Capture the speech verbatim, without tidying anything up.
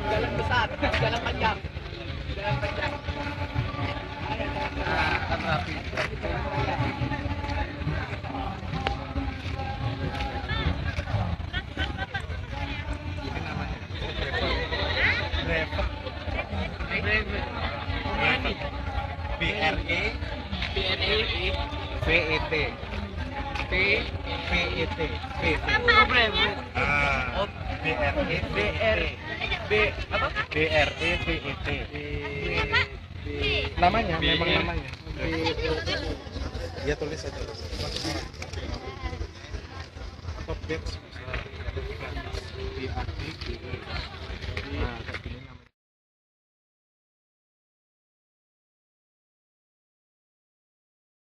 Jalan besar, jalan panjang. Jalan panjang. Ah, kan rapi. Ini namanya. Brevet. Brevet. B R E V E T. T V E T. V E T. Oh, Brevet. Ah, B R E V E T. B R, B, apa? B R E V E T. Namanya, memang namanya. Dia tulis aja. Apa, Bex? B A T G E. Nah,